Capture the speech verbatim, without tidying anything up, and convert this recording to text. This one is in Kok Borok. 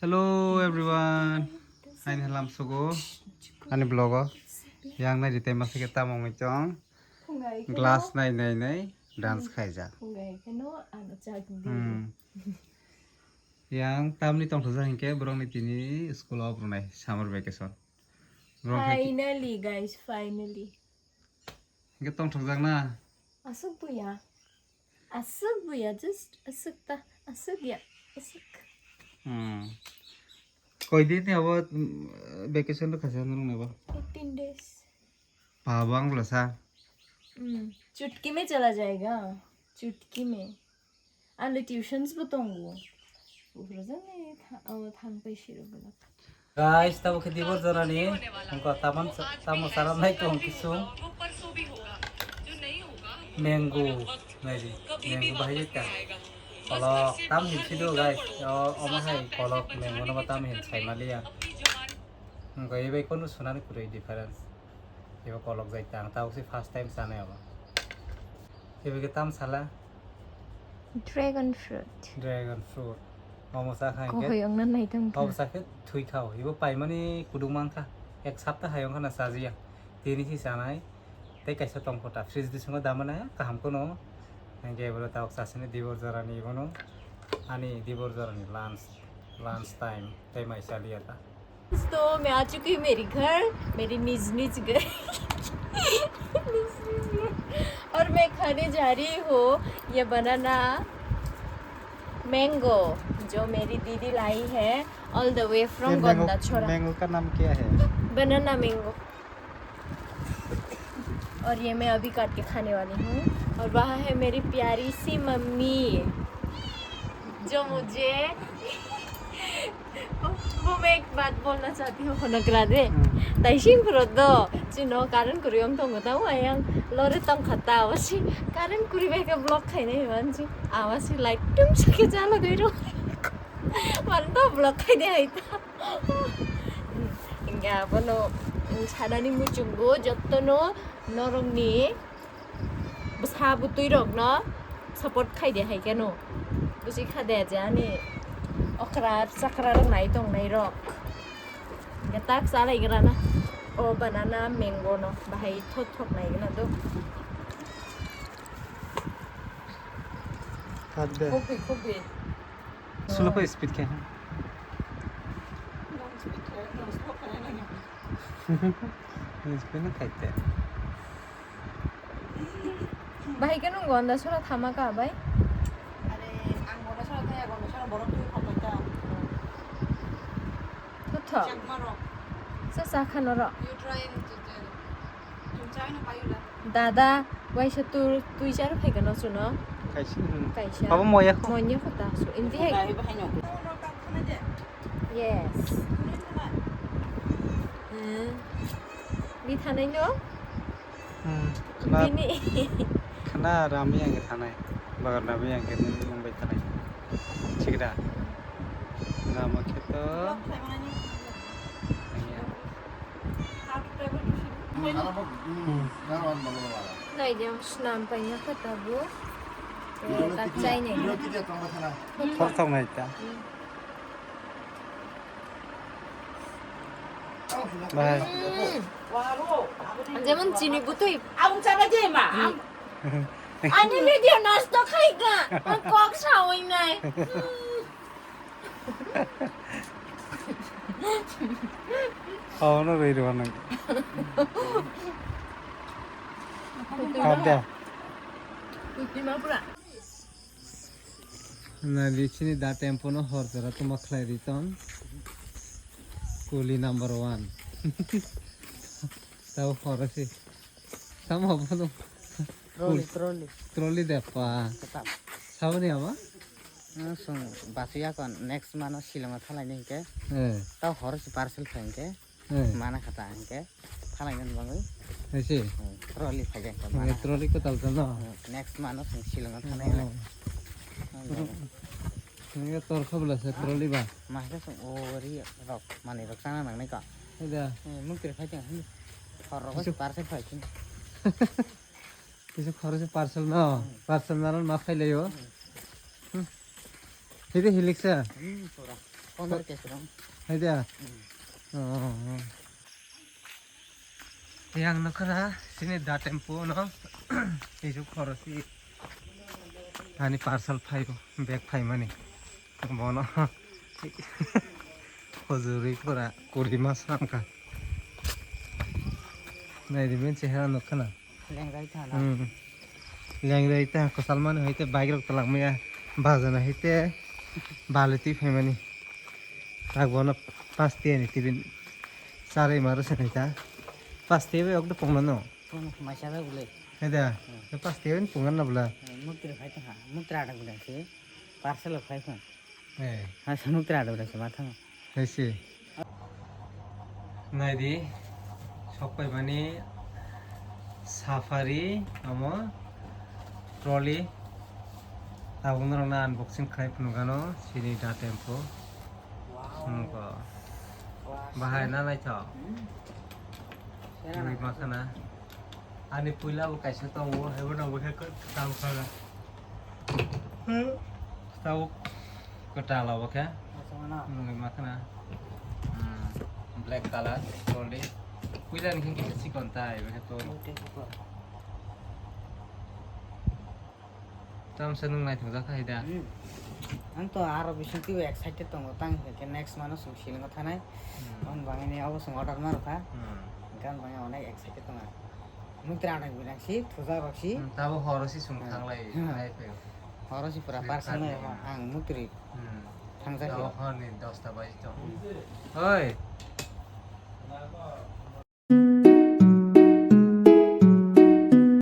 Hello everyone. Haini halam sugo. Ani vlog o. Yang nai rite masa ke tamo ngi chong. Glass nai nai nai dance khaijak. Hmm. Yang tamni tongthokjak hinkhe borokni tini school off rwnai summer vacation. Borok hinkhe Finally, guys, finally. Hinkhe tongthokjak na? Aswk buya. Aswk buya, just aswk ta, aswk ya, aswk. Hmm. Koi din ni abo, mm, vacation rwkha se nung nabo? Eighteen days. Baba ang bwlasa. Hmm. Chutki mein chala jayega. Chutki mein. Ani tuitions bo tongo. Ugrojani tha-, o thang pai siro gana. Guys, tabo khe dibor jorani. Hongko taman sa-, tamo saram nai tong kisung. Mango, nai di. Mango bahai jeta. Kolok, tam hin sido guys. O, omo hai kolok, mango no ba tam hin sai maliya. Hongko ibai kono sunani kwrwi difference. Ibo kolok jai tang, tabo se first time sanai abo. Ibo ke tam sala? Dragon fruit. Dragon fruit. Omo sa kha hinkhe. Kohoi ongna naithok kha. Omo sa khe thwi kha. Ibo paimani kuduk mang kha. Ek sapta hai ongkha na chajiya. Tini si sanai. Tei kaisa tongkho ta fridge bisingo damana kaham kono. Hinkhe ibo tabuk chasini dibor jorani ibono. Ani dibor jorani lunch, lunch time. Tei mai chaliya ta. दोस्तों, मैं आ चुकी हूँ मेरी घर, मेरी निज निज घर। निज निज घर। और मैं खाने जा रही हूँ ये बनाना मैंगो, जो मेरी दीदी लाई है, all the way from ये मैंगो, गोंदा छोरा। मैंगो का नाम क्या है? Banana mango. और ये मैं अभी काट के खाने वाली हूँ। और वहाँ है मेरी प्यारी सी मम्मी, जो मुझे वो, वो मैं एक बात बोलना चाहती हूँ, होनकरा दे। Hmm. Taising puro do, chino current kuriwng tongo ta, ayang lore tongkha ta, wasi current kuribai ka block khainai manchi, awasi light tum sake jalo doi ro. Mano to block khai de hai ta. Hingke abono, mm, sanani muchungo jottono norokni bwsa bwtwi rokno support khai de hai khe no. Buji kha de je ani okra chakra rok nai tong nai rok. Hingke tak chalai gra na. O banana mango no bahai thok thok nai gra do. Khak de. Khopi, khopi. Slow khe speed khe. Speed no khaite. Bahai khe nung Gonda sora thama ka bai? Are, ang Gonda sora thaya, Gonda sora borok twi khapai ta. Thotho. Chakma rok. Sa sa kha norok. You try and to tell. Chum chai no payu la. Dada, waisa tur twi char phai gano chuno. Kaisa, hmm. Kaisa. Abo moya kho. Moya kho ta su. Inti hai. Dai bahai no. Yes. Hmm. Bi thanai no? Hmm. Khna, bini. Khna rami ang thanai. Bagar rami ang ke nung bai thanai. Chigra. Rama kheto. Nai de, snam paina kha tabuk. Eh, tak chai nai. Thok thok nai ta. Bai. Jemon chini butui. Ang chaba je ma. Ani video nosto khai ka. Ang kok sawi nai. Oh, no, wait, one. Kap da. Na, di chini da tempo no hor jora tuma khlai ri ton. Kuli number one. Tau hor si. Tamo bono. Trolley, trolley. Trolley de pa. Katam. Saboni ama? Ang sung basu ya kon next month o Shillong o thalai ni hingke. Eh. Tau hor si parcel khai hingke. Eh. Mana khata hingke. Thalai ni bangwi. Ese. Hmm, trolley khai hingke. Eh, mana trolley ko tal no. Hmm, next month o sung Shillong o thalai le. Oh. Hingke tor khabla se trolley ba. Ma hingke sung ori rok mani rok sana nang nai ka. Ida. Hmm, mung kiri khai teng. Hor rok Ese. Parcel khai teng. Kisa khoroksa parcel no, hmm. Parcel naran ma phailaio. Hmm. Hmm. Hidi hiliksa. Hmm, pura. Pondro ke suram. Hai da. Hmm. Oh, oh, oh. Yang nukha na sini da tempo no. Isu khorosi. Ani parcel phaibo, bag phaimani. Bono. Hojuri pura kuri mas hamkha. Naidi ben chehra nukha na. Lengrai thana. Hmm. Lengrai ta kosalmani hoite bike rok talangmaya. Bajana hoite baliti phaimani. Agbono pasti ani tibin. Sarai maro sanita. Pasti be okdo pongna no. Pung maisa be gule. Heda. Hmm. Pasti be pongna na bula. Hmm, mukti khai ta ha. Mukti ada gule si. Parcel khai khun. Eh. Ha, sanuk tra dora se matha. Hai se. Naidi, sokpai mani safari, amo trolley. Tabuk norokno unboxing khlai phunukgano, sini da tempo. Wow. Sumko. Wow. Bahai na naithok. Hmm. Nugwi makhana. Ani puila bo kaisa tongo, haibo nang bo khe kwtal kha. Tabuk kwtal obo khe. Aswk na? Nugwi makhana. Hmm, black color, trolley. Puila ni khe kisa chikon tai, bo khe to. Oke, super. Tamsa nung naithok jak hai da. Hmm. Ang to aro bising twibo excited tongo, tang hwnkhe next month o chwng Shillong o thanai. Hmm. Aboni bagwi ni obo chwng order ma rwkha. Hmm. Hwnkhe ang bagwi onek excited tongo. Muktra rok bilang si, thuja rok si. Hmm, tabo horo si chwng Hmm. thanglai, Hmm. nai phaio. Horo si pura Flipkart parcel ni, no hmm. Ang mukri Hmm. Thangjak Tabo si. Hor ni dosta baji tong. Hmm. Oi.